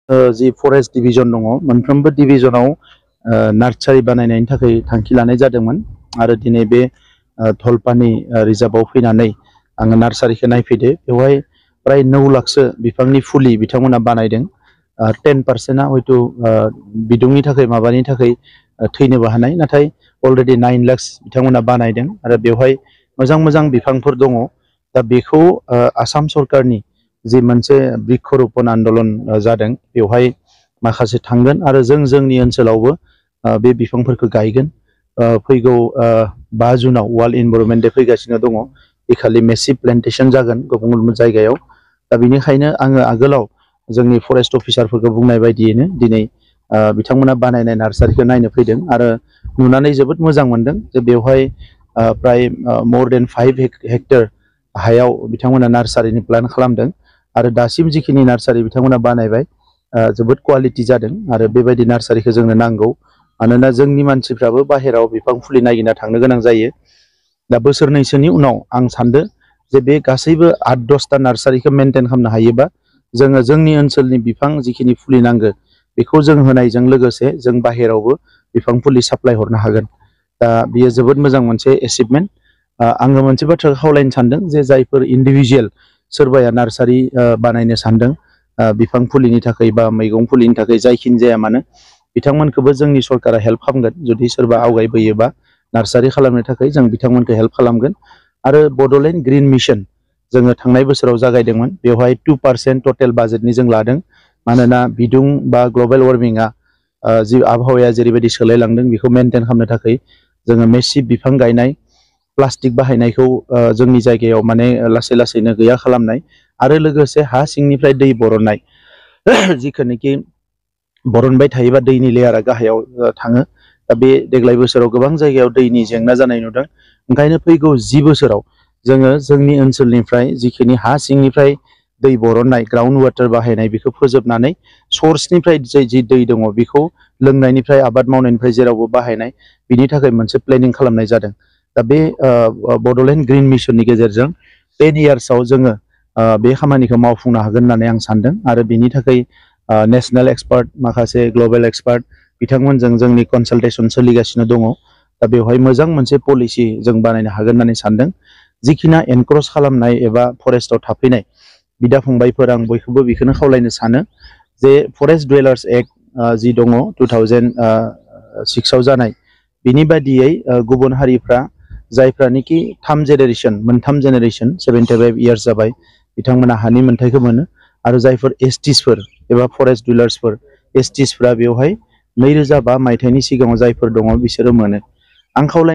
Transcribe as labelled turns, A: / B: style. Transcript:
A: जि forest division दङ मोनफ्रोमबो डिविजनाव nursery बानायनायनि थाखाय थांखि लानाय जादोंमोन आरो दिनै बे धलपानि रिजार्भआव फैनानै आङो नार्सारिखौ नायफैदो बेवहाय प्राय 9 लाखसो बिफांनि फुलि बिथांमोना बानायदों 10% हयथ' बिदुंनि थाखाय माबानि थाखाय थैनोबो हानाय नाथाय अलरेडि 9 लाख बिथांमोना बानायदों आरो बेवहाय मोजां मोजां बिफांफोर दङ दा बेखौ आसाम सरकारनि जि मोनसे बृक्षरोपण आन्दोलन जादों बेवहाय माखासे थांगोन आरो जोंनि ओनसोलावबो बे बिफांफोरखौ गायगोन फैगौ 5 जुनाव वर्ल्ड इनभाइरनमेन्ट डे फैगासिनो दङ बेखालि मेसिभ प्लान्टेसन जागोन गुबुन गुबुन जायगायाव दा बेनिखायनो आङो आगोलाव जोंनि फरेस्ट अफिसारफोरखौ बुंनाय बायदियैनो दिनै बिथांमोना बानायनाय नार्सारिखौ नायनो फैदों आरो नुनानै जोबोद मोजां मोनदों जे बेवहाय प्राय more than 5 हेक्टर हायाव बिथांमोना नार्सारिनि प्लान खालामदों आरो दासिम जिखिनि नार्सारि बिथांमोना बानायबाय जोबोद क्वालिटि जादों आरो बेबायदि नार्सारिखौ जोंनो नांगौ मानोना जोंनि मानसिफ्राबो बाहेराव बिफां फुलि नागिरना थांनो गोनां जायो दा बोसोरनैसोनि उनाव आं सानदों जे बे गासैबो 8-10टा नार्सारिखौ मेनटेन खालामनो हायोबा जोङो जोंनि ओनसोलनि बिफां जिखिनि फुलि नांगौ बेखौ जों होनायजों लोगोसे जों बाहेरावबो बिफां फुलि साप्लाय हरनो हागोन दा बेयो जोबोद मोजां मोनसे एचिभमेन्ट आङो मोनसे बाथ्राखौ खावलायनो सानदों जे जायफोर इन्डिभिजुवेल सोरबाया नार्सारि बानायनो सानदों बिफां फुलिनि थाखाय बा मैगं फुलिनि थाखाय जायखिनि जाया मानो बिथांमोनखौबो जोंनि सरकारा हेल्प खालामगोन जुदि सोरबा आवगायबोयोबा नार्सारि खालामनो थाखाय जों बिथांमोनखौ हेल्प खालामगोन आरो बड'लेण्ड ग्रिन मिशन जोङो थांनाय बोसोराव जागायदोंमोन बेवहाय 2% टटेल बाजेटनि जों लादों मानोना बिदुं बा ग्लबेल वार्मिंआ जि आबहावाया जेरैबायदि सोलायलांदों बेखौ मेनटेन खालामनो थाखाय जोङो मेसिभ बिफां गायनाय प्लास्टिक बाहायनायखौ जोंनि जायगायाव माने लासै लासैनो गैया खालामनाय आरो लोगोसे हा सिंनिफ्राय दै बरननाय जिखिनिखि बरनबाय थायोबा दैनि लेयारा गाहायाव थाङो दा बे देग्लाय बोसोराव गोबां जायगायाव दैनि जेंना जानाय नुदों ओंखायनो फैगौ 10 बोसोराव जोङो जोंनि ओनसोलनिफ्राय जिखिनि हा सिंनिफ्राय दै बरननाय ग्राउन्ड वाटार बाहायनाय बेखौ फोजोबनानै सर्सनिफ्राय जि दै दङ बेखौ लोंनायनिफ्राय आबाद मावनायनिफ्राय जेरावबो बाहायनाय बिनि थाखाय मोनसे प्लेनिं खालामनाय जादों दा बे बड'लेण्ड ग्रिन मिशननि गेजेरजों 10 इयार्सआव जोङो बे खामानिखौ मावफुंनो हागोन होननानै आं सानदों आरो बिनि थाखाय नेशनेल एक्सपार्ट माखासे ग्लबेल एक्सपार्ट बिथांमोनजों जोंनि कनसालटेसन सोलिगासिनो दङ दा बेवहाय मोजां मोनसे पलिसि जों बानायनो हागोन होननानै सानदों जिखिना एनक्रोच खालामनाय एबा फरेस्टआव थाफैनाय बिदा फंबायफोर आं बयखौबो बेखौनो खावलायनो सानो जे फरेस्ट डुवेलार्स एक्ट जि दङ 2006 आव जानाय बिनि बादियै गुबुन हारिफ्रा जायफ्रानोखि 3 जेनेरेशन 75 इयार्स जाबाय बिथांमोना हानि मोन्थायखौ मोनो आरो जायफोर एसटिसफोर एबा फरेस्ट डुवेलार्सफोर एसटिसफ्रा बेवहाय 2005 मायथाइनि सिगाङाव जायफोर दङ बिसोरो मोनो आं खावलाय